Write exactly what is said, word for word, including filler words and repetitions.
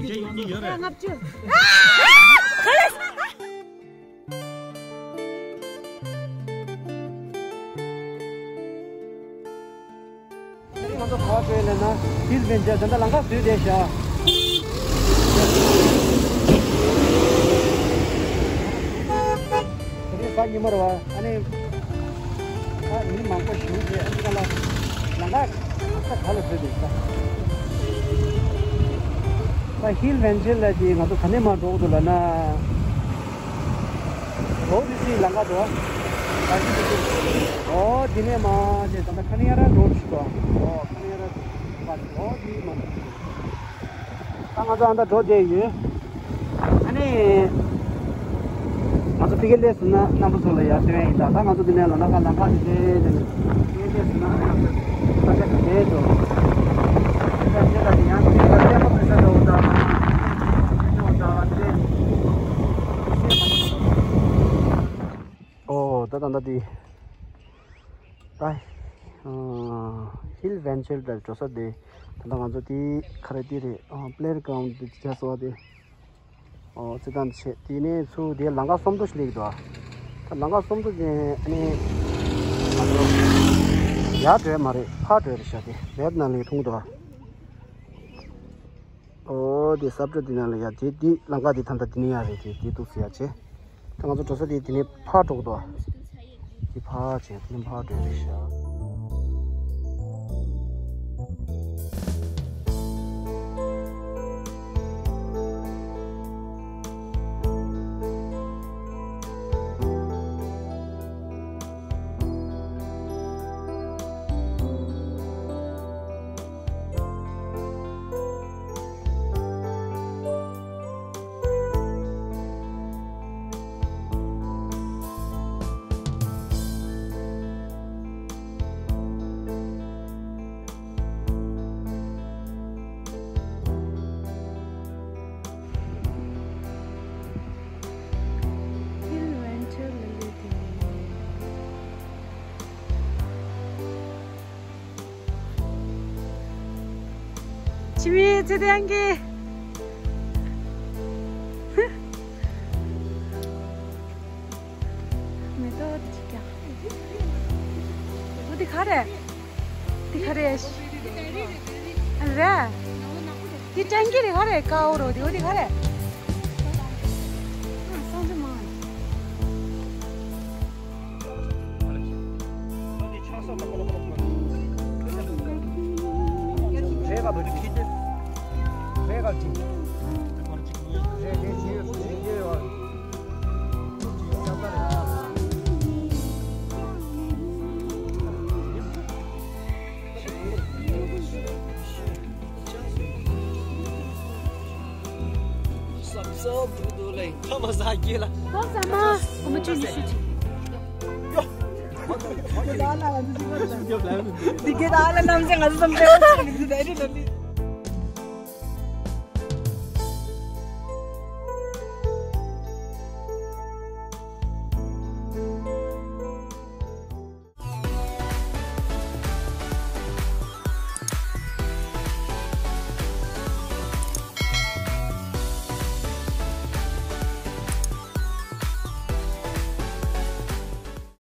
ཡོད་རེད། ལྔ་བཅུ། ང་ཚོ་ག་པར་ལ་ན་ཧིལ་ཝེན་ཇར་ད་ལྟ་ལམ་ཁ་བཟོས་བསྡད་ཤག་དེ་རིང་གཟའ་ཉི་མ་རེད་བ། ཨ་ནི་ད་མི་མང་པོ་ཞིག་རེད། ཨ་ནི་ང་ལ་ལམ་ཁ་ག་ས་ག་ལ་བཟོས་བསྡད་ཤག་ད་ཧིལ་ཝེན་ཇར་ལ་དེ་ང་ཚོ་ག་ནས་མར་འགྲོ་གི་འདུག་ལབ་ན། འོ་དེ་སི་ལམ་ཁ་འགྲོ། འོ་དེ་ནས་མར་ཅེ་ད་ལྟ་ཁ་ནི་ཡ་ར་འགྲོ་ཞིག་འདུག་འོ་ཁ་ནི་ཡ་ར་འགྲོ་ཞིག་འདུག་འོ་དེ་མར། ད་ང་ཚོ་ཨ་མདའ་འགྲོ་བསྡད་ཡོད། ཨ་ནི་ང་ཚོ་ཕ་གིར་སླེབས་སོང་ན་རྣམ་པ་ཚོ་ལ་ཡར་སྟོན་ཡིན། ད་ད་ང་ཚོ་འདི་ནས་ལམ་ཁ་ལམ་ཁ་དེ་དེ་དེ་ནས་ཕ་གིར་སླེབས་སོང་ན་ང་ཚོ་ས་ཆ་དེ་དེ་འགྲོ། ས་ཆ་དེ་ད་དེ་ཡང་དེ་ལ་སྟོན་པ་མི་ས་འགྲོ་ད་འགྲོ་ད་དེ། ཨོ་ད་ད་ད་དེ། ད། ཧིལ་ཝེན་ཅར་ལ་འགྲོ་ས་དེ། ད་ལྟ་ང་ཚོ་དེ་ག་རེ་དེ་རེད། ཨ་པི་ལེ་གྷ་རའུན་ཌི་དེ་བྱས་སོང་བ་དེ། ཨོ་རྩེད་ཐང་བྱས། དེ་ནས་ཚུར་དེ་ལམ་ཁ་སུམ་མདོ་ཞིག་སླེབས་འདུག་ད་ལམ་ཁ་སུམ་མདོ་དེ་ཨ་ནི་ང་ཚོ་ཡར་འགྲོ་ཡ་མ་རེད། ཕར་འགྲོ་ཡ་རེད་ཤག་དེ་མེབ་ནང་ལ་མཐོང་འདུག་ཨོ་དེ་ས་བཀྲ་དེ་ནང་ལ་ཡ་དེ་དེ་ལམ་ཁ་དེ་ད་ལྟ་དེ་ནས་ཡར་རེད། དེ་དེ་འདུག་ཟེར་ཡ་བྱས། ད་ང་ཚོ་འགྲོ་ས་དེ་དེ་ནས་ཕར་འགྲོ་གི་འདུག་དེ་ཕར་བྱས་དེ་ནས་ཕར་འགྲོ་རེད་ཤག་ཕྱི་མི་ཚེ་བརྟན་གྱི། མེ་ཏོག་དེ་ཅིག་ཀྱང་། འོ་དེ་ག་རེད། དེ་ག་རེད། རེད། དེ་ཊེང་ཀི་རེད། ག་རེད། ཀ་འོ་རོ་དེ། འོ་དེ་ག་རེད། ཨ་སང་ཅི་མ། སོབ་སོབ་འདུག་འདུག་ལེ། ཁ་མ་ཟ་གི་ལ། ཁོང་ཟ་མ། ཁོ་མ་ཅུ་ནི་སུ་ཅི། འདི་གེ་ད་ལ་ནམ་ཟེ་ང་ཚོ་ཙམ་ཏེ་བ་ཟེ་ནི་ཟེ་ད་རི་ལ་ལི།